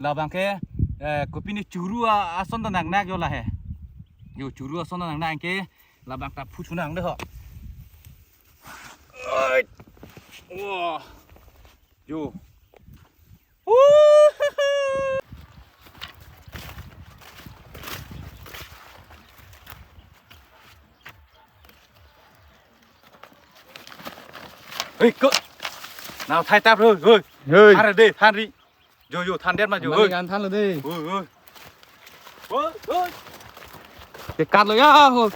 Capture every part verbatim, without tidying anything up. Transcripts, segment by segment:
Labang ke, eh, kopine churu a-, ason ta nangnak yo lahe. Yo, churu ason ta nangnak ke, labang ta phu thu nang de ho. Ai. Wah. Yo. Woo! Hei, ko. Nau thai tap ro, hei. Hei. Than ri de, than ri. Jo, jo, than det ma jo. Mane hei. Kan than lo de. Hei, hei. Hei, hei. Ke kat lo ya ho.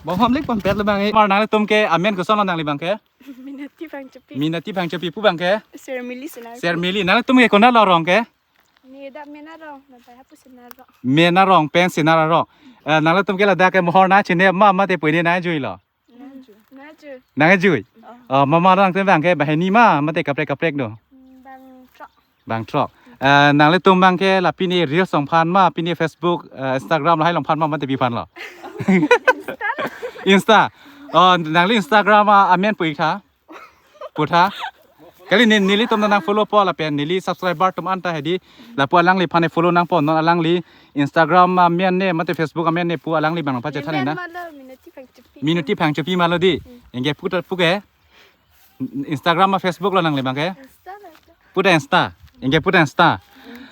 Bong ham lik pon pet lo bang e. Mar nanglitum ke amen koson lo nangli bang ke? Minati Phangchopi. Minati Phangchopi, pu bang ke? Sermili Senar. Sermili. Nanglitum ke konat lo arong ke? Ne dak Mena Rong, na bai hapu Senar Rong. Mena Rong pen Senar Rong. Eh, nanglitum ke ladak ke mohor nangchinep ma, mate puine nangjui lo? Nangjui. Nangjui. Nangjui. Oh. Oh, mama nangtum bang ke banghini ma, mate kaprek kaprek do? Hmm, bang throk. Bang throk. Eh, nanglitum bang ke la pine reels along phan ma, pine Facebook, eh, Instagram lahai along phan ma, mate pi phan lo? Insta. Insta. Oh, nangli Instagram a, amen pu-ik tha? Pu tha? Kali ne, nelitum nang follow po lapen neli subscriber atum anta hedi, lapu alangliphan ne follow nangpo, non alangli Instagram amen ne, mate Facebook amen ne pu alangli bang pachethan ne na. Amen ma lo, Minati Phangchopi. Minati Phangchopi ma lo di. Hmm. Anke pu ta pu ke? Instagram ma Facebook lo nangli bang ke? Insta lo. Pu ta Insta. Anke pu ta Insta.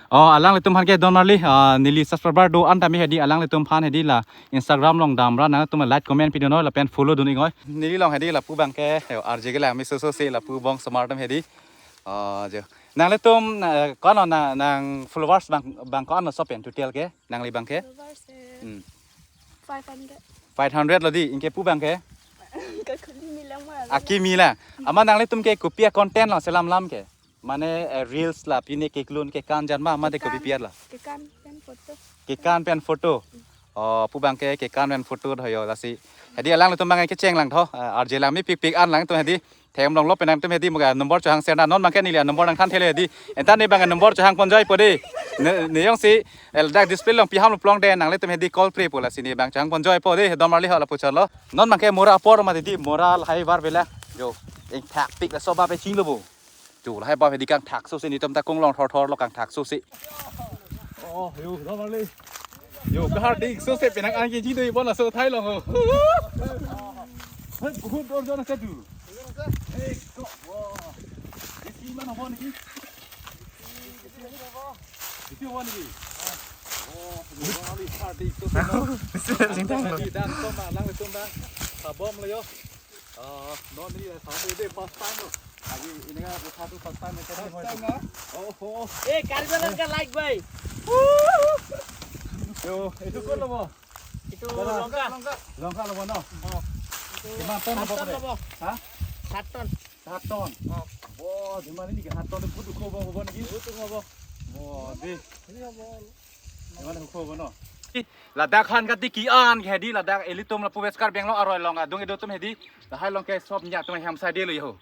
Oh, alanglitum aphan ke don marli, ah, neli subscriber do-an tame hedi alanglitum aphan hedi la Instagram along damra nangtum like comment pidun noi lapen follow dun-ik noi. Neli along hedi lapu bang ke, yo, R J Kelang Mesoso si lapu bong osomar atum hedi. Ah, jo. Nanglitum, eh, ko-an lo na, nang followers bang, bang ko-an lo so pen total ke? Nangli bang ke? Followers, eh, hmm, five hundred. Five hundred lo di, anke pu bang ke? Kakuli milang ma. Akimi lang. Amat nanglitum ke kopi a-content lo selam lam ke? Mane, eh, reels la pine keklun kekan jan ma, mate kopi pi-at lo? Kekan pen photo. Kekan pen photo. Oh, pu bang ke kekan pen photo do yo lasi. Hedi alanglitum bang ke kecheng lang tho, eh, R J lang mepik pik an langtum hedi. Them longlo pen nangtum hedi mo ke number chohang share na non bang ke neli number nangthan thele hedi. Enta ne bang number chohang ponjoi po de. Ne, ne jongsi, eh, dak display along pi ham lo pulote nanglitum hedi call pre po lasi ne bang chohang ponjoi po de. Don marli ho lapu chot lo. Non bang ke mora apor ma hedi mora lahai var bela. Jo, ingthak pik laso ba pe ching lo bo. Jo, lahai ba hedi kangthak so si netum ta kung long thor thor lo kangthak so si. Oh, yo, don marli. Yo, kahar dik so si penang an ke ji do ibon laso thai long ho. Hei, bahut dor jon ase tu. Hei, ko, wah. Isi man hobo niki? Isi hobo niki? Oh, yo, don marli kahar dik so si lo. Isi jingtang lo. Hedi dan so ma lang tum bang. Sabom lo yo. Oh, non ni la sang de first time lo. Lagi ini kan aku satu first time macam ni. First time, ah? Oh, oh. Eh, Karbi Anglong ka like, bhai. Yo, itu ko lo bo? Itu Bala. Longka. Longka lo bo no? Oh. Itu Kiman ton lo bo? Saton lo bo. Ha? Saton. Saton. Oh. Bo, di mana ni saton itu butuh ko bo bo ni? Butuh ko bo. Bo, di. Ini bo. Di mana ko bo no? Ladak han katiki an ke hedi ladak ilitum lapu West Karbi Anglong aroi along adung ido atum hedi lahai along ke sob nya atum ahem side lo yo.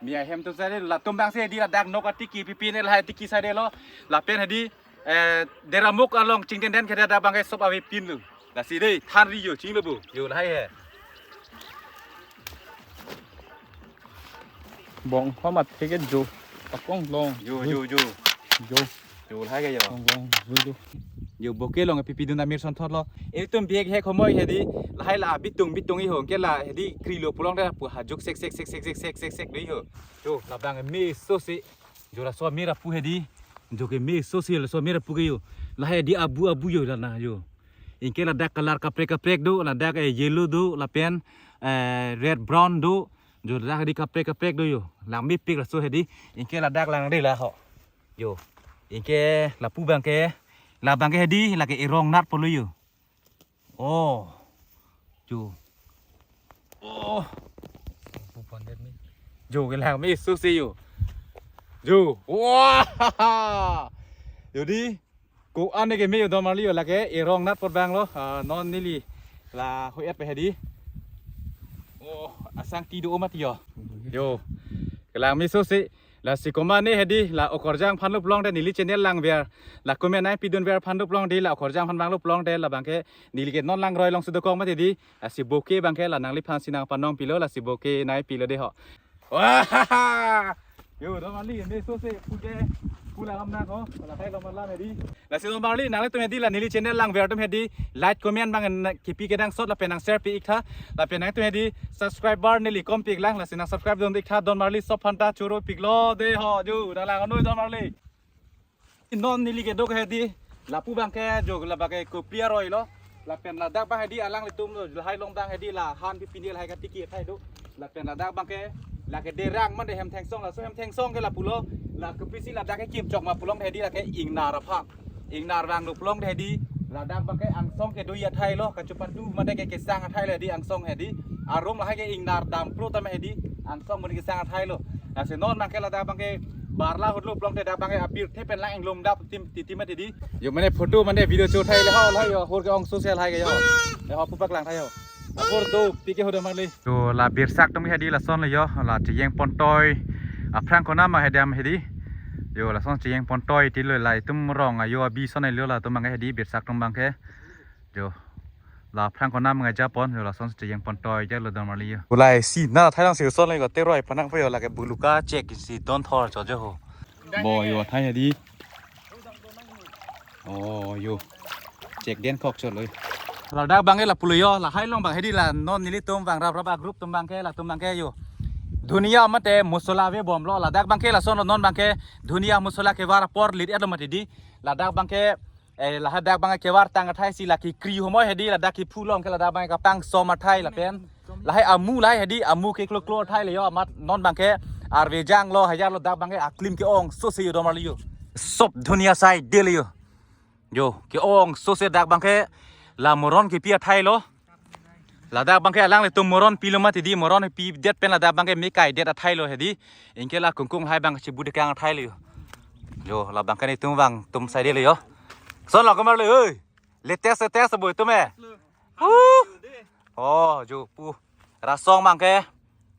Nya ahem atum side latum bang si hedi ladak nok katiki pipi ne lahai tiki side lo lapen hedi, eh, deramuk along chingden den ke ladak bang ke sob ave pin lo. Lasi de than ri yo ching lo bo. Yo lahai he. Bong hom athe ke jo. Pakong long. Jo, jo, jo. Jo. Jo lahai ke jo. Long, long, jo, jo. Jo bokeh along pipi dun amir son thot lo. Etum biek hek homoi hedi. Lahai la bitung bitung iho. Ke la hedi kri lo pulote pu ha juk sek sek sek sek sek sek sek sek do iho. Jo labang meso si. Jo laso amir apu hedi. Jo ke meso si laso amir apu ke yo. Lahai hedi abu abu yo lana yo. Anke ladak color kaprek kaprek do, ladak, eh, yellow do, lapen, eh, red brown do. Jo ladak hedi kaprek kaprek do yo. Lang mepik laso hedi. Anke ladak lang de la ho. Yo. Anke lapu bang ke. Labang ke hedi lake erong nat po lo yo. Oh. Jo. Oh. Pu pon det ni. Jo kelang meso si yo. Jo. Wah. Yo di. Ko-an ke me yo don marli yo lake erong nat por bang lo, ah, non neli la ho-et pe hedi. Oh, asang ti do mati yo. Yo. Kelang meso si lasi komat ne hedi la okorjang aphan lo pulote neli channel lang ver. La comment nangpi dun ver aphan lo pulote la okorjang aphan vang lo pulote labang ke neli ke non langroi along si dokok mati di. Lasi bokeh bang ke la nangliphan si nangpanong pilo lasi bokeh nangpi lo de ho. Wah! Yo, don marli, meso si, pu ke. Pulang am nang ho, lahai long alam hedi. Lasi don marli, nanglitum hedi la neli channel langver atum hedi, like, comment abang na kipi kenangsot lapen nang share pi-ik tha, lapen nangtum hedi subscriber neli kom pi-ik lang, lasi nang subscribe dun-ik tha, don marli sop phanta choro piklo de ho, jo, nang lang noi don marli. Non neli kedo ke hedi, lapu abangke jo, la abangke kopi aroi lo. Lapen ladak abang hedi alanglitum lo, lahai long abang hedi la han pi pini lahai katiki athai do. Lapen ladak abangke, lake derang mande hem thengsong, laso hem thengsong ke lapu lo. La kopisi ladak ke kim chok ma pu long hedi lake ingnar aphan. Ingnar vanglo pu long hedi, ladak abangke angsong kedo athai lo, kachepatu mande ke kesang athai lo hedi angsong hedi. Arum lahai ke ingnar dam pro tame hedi, angsong mande kesang athai lo. Lasi non abangke ladak abangke barla hutlo pu long te dak abangke apirthe pen lang inglum dap tim titi mati di. Jo mane photo mane video cho thai le ho, la jo hor ke ong so se lahai ke jo. Le ho pu paklang thai jo. Hor do pike ho do marli. Jo la birsak atum hedi lason le jo, la chejeng pontoi. Aphrang konam hedi am hedi. Jo lason chejeng pontoi ti lo, la itum rong ajo abi son lo latum abang hedi birsak atum abangke. Jo. La aphrang konam ngajapon, jo lason chejeng pontoi ja lo don marli jo. Ulai si na thai lang si son le ko teroi panang po jo lake buluka chek si don thor cho jo ho. Bo jo thai hedi. Oh jo. Chek den kok cho lo. Ladak abangke lapu lo jo, lahai long abang hedi la non nelitum vang rap rap a group atum abangke latum abangke jo. Dhuniya mate masala ave bom lo, ladak abangke lason lo non abangke dhuniya masala kevar apor lit et lo mati di. Ladak abangke Eh, lahai dak abang kevar tang athai si lake kri homoi hedi ladak kephu long ke ladak abang kapangsom athai lapen. Lahai amu lahai hedi amu ke klo klo athai le jo amat non abangke arve jang lo hajar lo dak abangke aklim ke ong so se jo don marli jo. Sop dhuniya sai de le jo. Jo ke ong so se dak abangke la moron kepi athai lo. Ladak abangke alanglitum moron pilo mati di, moron pidet pen ladak abangke mekai det athai lo hedi. Anke la kungkung lahai abang chibu dekang athai lo. Jo, la abangke netum vang atum sai de lo jo. Son lo ko marli oi. Latest latest bo itum eh. Uh. Oh, jo pu. Rasong abangke.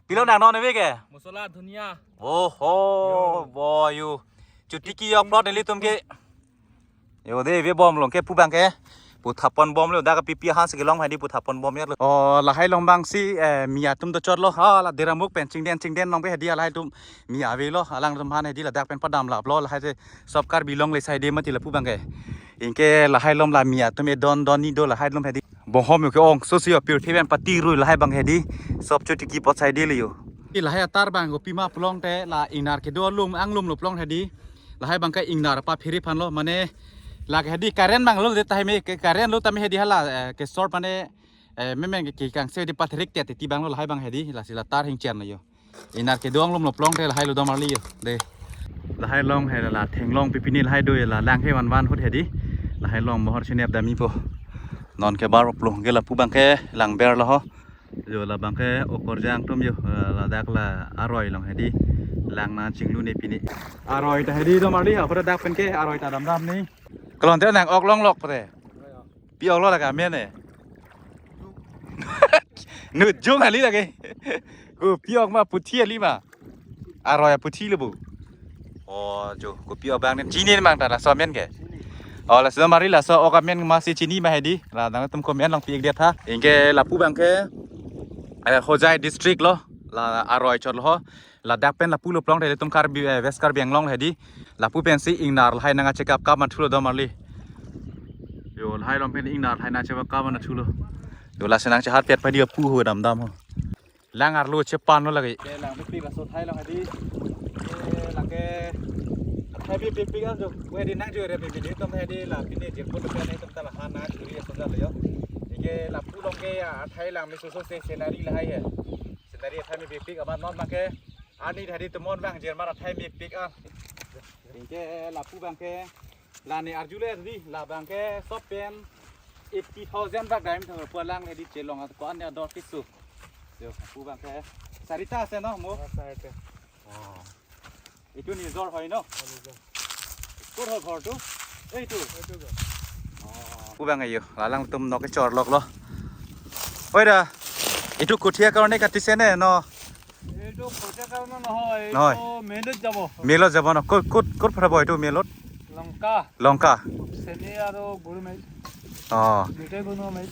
Pilo nang non ave ke? Masala dhuniya. Oh ho, jo. Bo jo. Chutiki jok plot nelitum ke. Jo de ave bom long ke pu abangke. Pu thapon bom lo dak pipi han si kelong hedi pu thapon bom ya lo. Oh, lahai long abang si eh, miya atum do chot lo ha la deramuk pen chingden chingden long pe hedi lahai atum miya ave lo alangtum han hedi ladak pen padam lap lo lahai se sop Karbi Anglong le sai de mati lapu abangke. Anke lahai long la miya atum e don don ni do lahai long hedi. Bohom jo ke ong so si jo pirthe pen pati rui lahai abang hedi. Sop chutiki pot sai de le jo. Lahai atar abang kopi ma pu long te la ingnar kedo alum anglum lo pu long hedi. Lahai abangke ingnar pa phiri phan lo mane lake hedi current abang lo de tahai me ke current lo tame hedi hala eh, ke short mane eh, memen ke kangse hedi patrik te ti abang lo lahai abang hedi lasi la tar hingchen lo jo. Ingnar kedo anglum lo pu long te lahai lo don marli jo. De. Lahai long he la thenglong pipini lahai do la lang he wan wan hut hedi. Lahai long mohor chinep dami po. Non ke bar plung ke lapu abangke langver lo ho. Jo la abangke okorjang atum jo eh, ladak la aroi long hedi. Lang na chinglu ne pini. Aroi ta hedi don marli ha, dak pen ke aroi ta dam dam ni. Kelon te nang ok long lok pute. Pi ok lo lake amen eh. Nu jung ali lake. Kopi ok ma puthi ali ma. Aroi puthi le bu. Oh, jo, kopi ok abang ne chini mang ta laso amen ke. Oh, laso don marli laso ok amen ma si chini ma hedi. La nangtum comment long pi-ik det ha. Anke lapu abangke eh, Hojai district lo. La aroi chot lo ho. Ladak pen lapu lo pu long te ilitum Karbi eh, West Karbi Anglong hedi. Lapu pen si ingnar lahai nang check up kap ma thu lo don marli. Jo lahai long pen ingnar lahai nang check up kap ma thu lo. Jo lasi nang chehat pet padi pu ho dam dam ho. Lang arlo chepan lo lake. Ke lang pipik aso thai long hedi. Ke lake thai pipik pipik an jo. Hedi nang jo re pipik atum hedi la pine je photo ke ne tum ta la han na churi aso ja lo jo. Ke lapu long ke ya thai lang me so so se scenery lahai he. Scenery thai me pipik amat non abangke. Ani hedi tumon abang jer mar athai mepik ah. Anke lapu abangke la ne arju le di la abangke sop pen eighty thousand bak dam thang pu lang hedi chelong at ko an ya dor kisu. Jo, lapu abangke sarita ase no mo. Sarita. Oh. Itu nijor hoi no. Nijor. Kor ho ghor tu? Ei tu. Ei tu ghor. Oh. Lapu abang ayo, la alangtum nok kechor lok lo. Oi da. Itu kothia karone katise ne no. এইটো কঠীয়া কাৰণে নহয়, নহয়। এইটো মেইলত যাব। মেইলত যাব ন? ক'ত, ক'ত, ক'ত পঠাব এইটো মেইলত? লংকা। লংকা। চেনি আৰু গৰু মেইল। অ। দুটাই বনোৱা মেইল।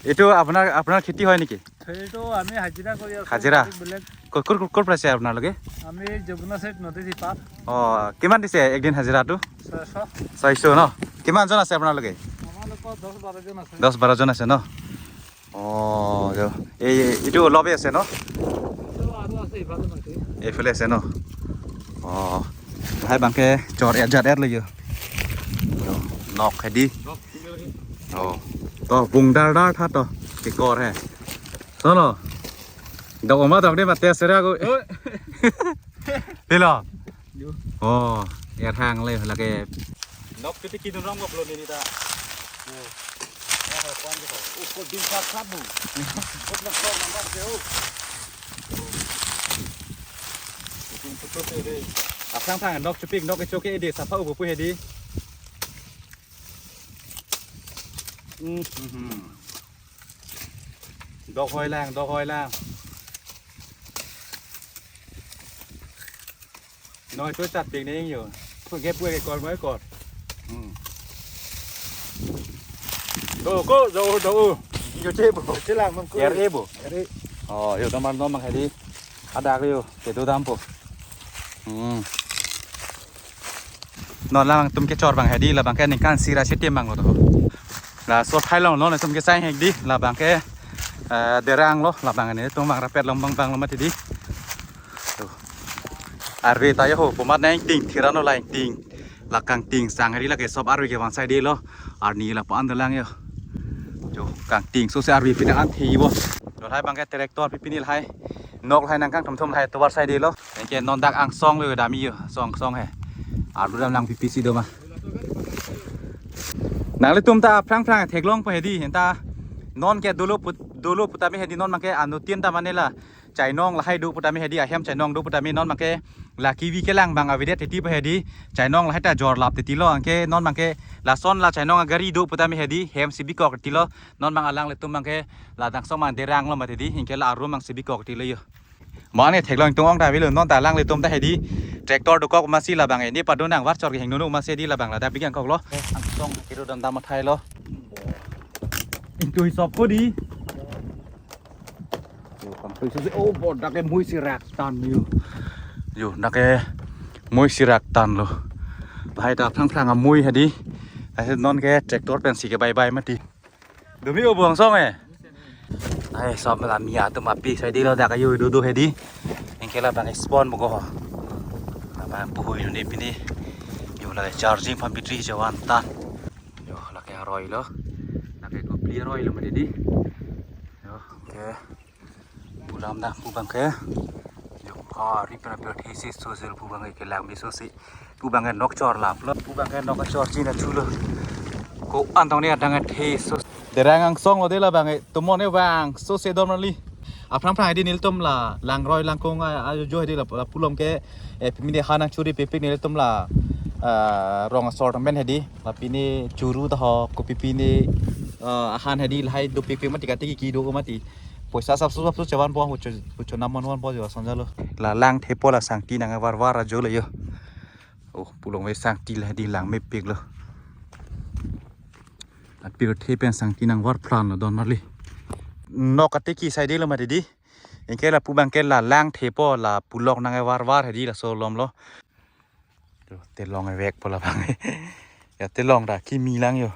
এইটো আপোনাৰ, আপোনাৰ খেতি হয় নেকি? এইটো আমি হাজিৰা কৰি আছো। হাজিৰা? বেলেগ বেলেগ। ক'ত, ক'ত, ক'ত, ক'ৰ পৰা আছে আপোনালোকে? আমি যমুনা চাইড নদী টিপা। অ, কিমান দিছে একদিন হাজিৰাটো? ছয়শ। ছয়শ ন? কিমানজন আছে আপোনালোকে? আমালোকৰ দহ বাৰজন আছে। দহ বাৰজন আছে ন? অ, দিয়ক। এই, এইটো অলপেই আছে ন? এইটো আৰু আছে, ইফালে আছে। এইফালে আছে ন? অ, lahai abangke chor-et jat-et lo yo. Nok hedi. Nok. Oh, to bung dardar tha to. Kekor he. Sono. Dok oma dok de mate sera ko. Oi. Pilo. Yo. Oh, er hang le lake. Nok kiti kidun rong baplo neli ta. Yo. Oh, kwan ko. Oh, ko din sat sat bu. Kot nok ko number ke, oh. Din tutu ke de. Aphrang aphrang nok chepik, nok kecho ke de sapa ubu pu hedi. Hmm, hmm, hmm. Dok hoi lang, dok hoi lang. Noi to chat pik neng yo. Pu ke pu ke kor moi kor. Hmm. Do ko, do, do. Yo che bo. Che lang mang ko. Er e bo. Er e. Oh, yo teman teman hedi. Ada ke yo, kedo dampo. Hmm. Non labang tum kechor abang hedi, labang ke ningkan sira si tim abang to. Laso thailong non tum ke sai hek di, labang ke, eh, derang lo, labang ne tum abang rapet long bang bang lo mati di. To. Arve ta yo ho, pumat neng ting, thira no lain ting. Lakang ting, sang hedi lake sop arve ke bang sai di lo. Arni lapu-an dolang yo. Jo, kangting so se arve pina an thi bo. Lahai abangke tractor pi pini lahai. Nok lahai nangkang thom thom lahai tovar sai di lo. Anke non dak angsong lo dam yo, song song he. Ardu dam lang pipi si do ma. Nanglitum ta aphrang aphrang theklongpo hedi, anta non ke dolo put, dolo putame hedi non abangke anuttin ta mane la chainong lahai do putame hedi, ahem chainong do putame non abangke la kivi kelang abang avedet titi po hedi, chainong lahai ta jor lap titi lo, anke non abangke lason la chainong agari do putame hedi, hem si bikok titi lo, non abang alanglitum abangke la dangsong abang derang lo mati di, anke la arum abang si bikok titi lo yo. Mane theklong tung ong ta avelo, non ta alanglitum ta hedi, tractor dokok masi labang hedi, padun nang var chor ke hingno masi di labang la da bikang kok lo. Angsong kiro dam dam athai lo. Into hisop ko di. Yo, kangtui so se, oh, bo, dak ke mui si rak tan yo. Yo, dak ke mui si rak tan lo. Lahai ta aphrang aphrang amui hedi. Lahai non ke tractor pen si ke bye bye mati. Dumi o buang song eh. Ai, som la mia tu mapi sai di lo dak ke yo do do hedi. Anke labang spawn bo ko. Labang puhui lo ne pini. Yo la charging pam battery jawan tan. Yo, lake aroi lo. Lake kopli aroi lo mati di. Yo, oke. Pulam dah pu abangke. Yo, hari pernah pernah thesis sosial pu abangke kelang bi sosi. Pu abangke nok chor lap lo. Pu abangke nok chor china chulo. Ko-an tong ni adang thesis. Derang angsong lo de labang e. Tumon e vang sosi dom li. Aphrang aphrang hedi nelitum la langroi langkung a, ajo hedi la, la pulom ke, eh, pimi de hanang churi pipik nelitum la, ah, rong asor tamen hedi la pini churu ta ho ko pipini, ah, ahan hedi lahai do pipik mati kati ki do mati. Poisa sapso sapso chevan po hucho, hucho nam man van po jo sonja lo. La lang thepo la sangti nang var var ajo lo yo. Oh, pulong ve sangti la hedi lang mepik lo. Apir the pen sangti nang var plan lo don marli. Nok kati ki sai di lo mati di. Anke la pu abangke la lang thepo la pulok nang var var hedi laso lom lo. Yo, telong vek po labang. Ya telong ta kimi lang yo.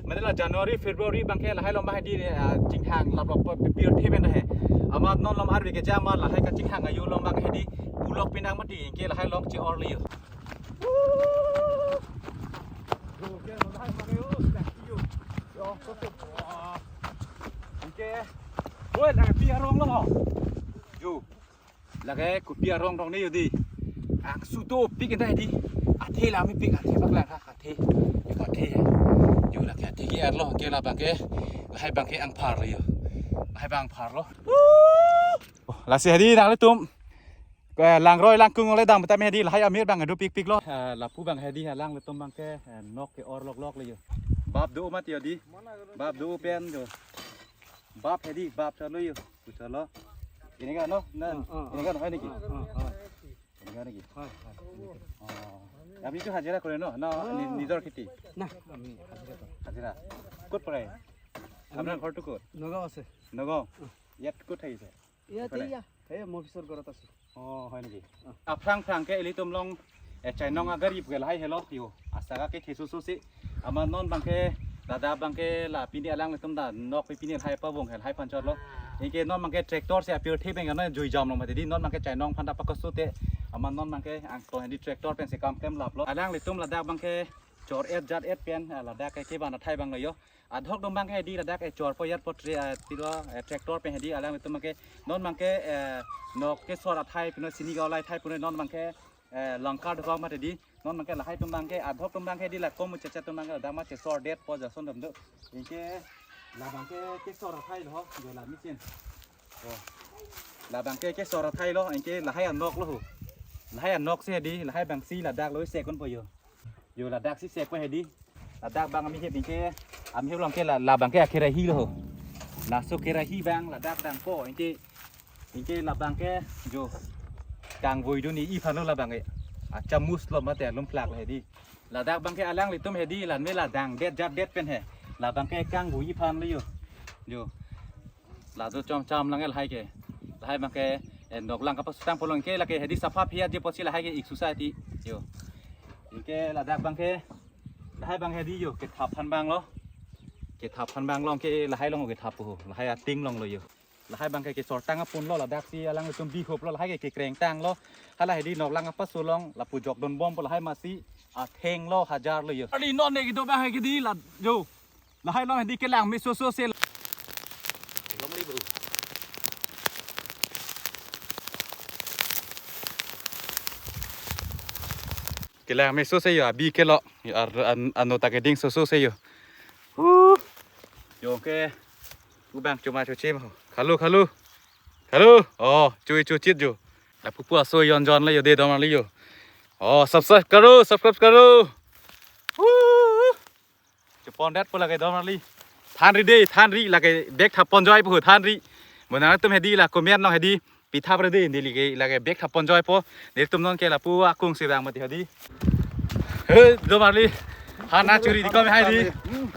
Mane la January, February abangke lahai lom abang hedi, ah, chinghang lap lap pi pi the ben he. Amat non lom arve ke jama lahai kachinghang ayu lom abang hedi pulok pinang mati anke lahai long che-or le yo. Anke. Woi, la pi arong lo. Yo. Lake kopi arong rong ne yo di. Angsu to pik anta di. Athe la mepik athe bak lang ha athe. Yo athe. Yo lake athe ke arlo ke labangke. Lahai abangke angphar lo yo. Lahai abang phar lo. Oh, lasi hedi nanglitum. Ko langroi langkung le dam tame hedi lahai amir abang do pikpik lo. Eh, lapu abang hedi alanglitum abangke, eh, nok ke-or lok lok le yo. Bap do mati yo di. Bap do pen yo. Bap hedi, bap chalo yo, ku chalo. এনেকা ন? না, অ, অ, অ। এনেকা নহয় নেকি? অ, অ, অ। এনেকা নেকি? হয়, হয়, এনেকা। অ। আপুনি তো হাজিৰা কৰে ন? না, অ। নি-, নিজৰ খেতি? না, আমি হাজিৰা কৰোঁ। হাজিৰা। ক'ত পৰা? আপোনাৰ ঘৰটো ক'ত? নগাঁও আছে। নগাঁও? অ। ইয়াত ক'ত থাকিছে? ইয়াতে এইফালে? ইয়া, এই মোৰ পিছৰ ঘৰত আছো। অ, হয় নেকি? অ। Aphrang phrang ke ilitum along, eh, chainong agari pu ke lahai helo, yo. Asaka ke thesoso si. Amat non abangke, ladak abangke la pini alanglitum ta nok pi pini lahai pavong lahai panchot lo. Anke non abangke tractor si apirthe abang non jui jam lo mati di non abangke chainong aphan ta pakoso te. Amat non abangke angton hedi tractor pen si kam klem lap lo. Alanglitum ladak abangke chor et jat et pen, ah, ladak ke kevan athai abang lo yo. Adhok dong abangke hedi ladak, eh, chor po yat po tre, eh, tiro, eh, tractor pen hedi alanglitum abangke non abangke, eh, nok kesor athai pino sini gaulai athai pino non abangke, eh, langkar dovang mati di non abangke lahai atum abangke adhok atum abangke hedi lakom muchacha atum abangke ladak ma chesor det po jason dam do. Anke labangke kesor athai lo, jo la machine. Oh. Labangke kesor athai lo, anke lahai anok lo ho. Lahai anok si hedi, lahai abang si ladak lo sekon po yo. Yo ladak si sekon hedi. Ladak abang amihip anke, amihip along ke la, labangke akerahi lo ho. Laso kerahi abang ladak dang po, anke, anke labangke jo kangvoi dun-i aphan lo labangke. Achamus lo mate alum plak hedi. Ladak abangke alanglitum hedi, lan me la dang det jat det pen he. Labangke kangvoi aphan lo yo. Jo. Lado chom cham lang lahai ke. Lahai abangke, eh, nok lang kapasutang po along ke lake hedi sapha phiat je posi lahai ke ik society. Yo. Anke ladak abangke lahai abang hedi yo kethap aphan abang lo. Kethap aphan abang along ke lahai along kethap po. Lahai ating along lo yo. Lahai abangke kesortang apun lo ladak si alanglitum bihop lo lahai ke kekreng tang lo. Hala hedi nok lang apaso along lapu jok don bom po lahai masi atheng lo hajar lo yo. Ali non ne kedo abang hedi la jo. Lahai along hedi kelang mesoso si. Kelang meso si yo, abi kelo. Yo, ar-, an-, ano ta keding soso si yo. Huh. Yo ke. Ubang choma chochim ho. Khalo, khalo. Khalo. Oh, chui chuchit jo. Lapu pu aso yon jon le yo de dom le yo. Oh, subscribe karo, subscribe karo. Huh. Chepon det po lake dom ali. Thanri de, thanri lake bek thap ponjoi po thanri. Bonang atum hedi la comment along hedi. Pi thap re de neli ke lake bek thap ponjoi po. Nelitum non ke lapu akung si abang mati hedi. He, dom ali. Han na churi di kom hai di.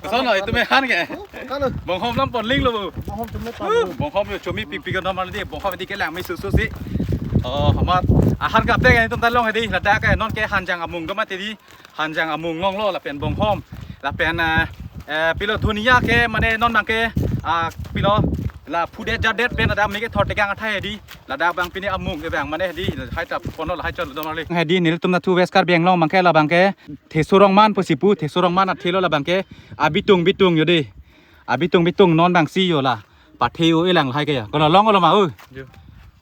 Sono itu me han ke. Kalo. Bonghom lam pon ling lo bu. Bonghom tum me pan. Bonghom yo chomi pik pik dom ali de. Bonghom di kelang mesoso si. Oh, amat. Ahan kap te ke nelitum ta along hedi. Ladak ke non ke Hanjang Amung dom mati di. Hanjang Amung along lo lapen Bonghom lapen, eh, eh, pilo dunia ke mane non abangke, ah, pilo la phudet jadet pen ada meke thor tegang athai hedi ladak abang pini Amung ke abang mane hedi hai ta pon lo lahai chot dom ali. Hedi nelitum nathu West Karbi Anglong abangke labangke Theso Rongman pusi pu Theso Rongman athe lo labangke abitung bitung yo de. Abitung bitung non abang si yo la. Pathe o elang lahai ke ya. Kono long lo ma o. Jo.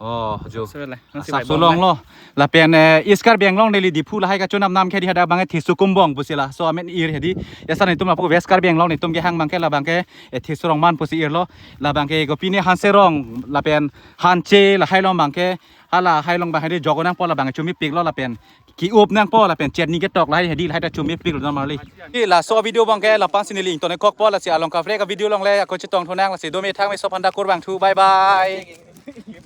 Oh, jo. Asap so long lo. Lapen, eh, East Karbi Anglong neli Diphu lahai kachonam nam ke di hadak abangke Theso Kumbong pusi laso amen ir hedi. Yasa nelitum lapu West Karbi Anglong nelitum kehang abangke labangke, eh, Theso Rongman pusi ir lo. Labangke kopine Hanserong lapen Hanche lahai along abangke hala hai along abang hedi jogo nang po labangke chomi pik lo lapen ki-up nang po lapen chetni ketok lahai hedi lahai ta chomi pik lo dom ali. Di laso video abangke lapu-an si neli ington kok po lasi along kaprek a-video along le ako chetong thonang lasi dome thang me so aphan ta kurvangthu. Bye bye.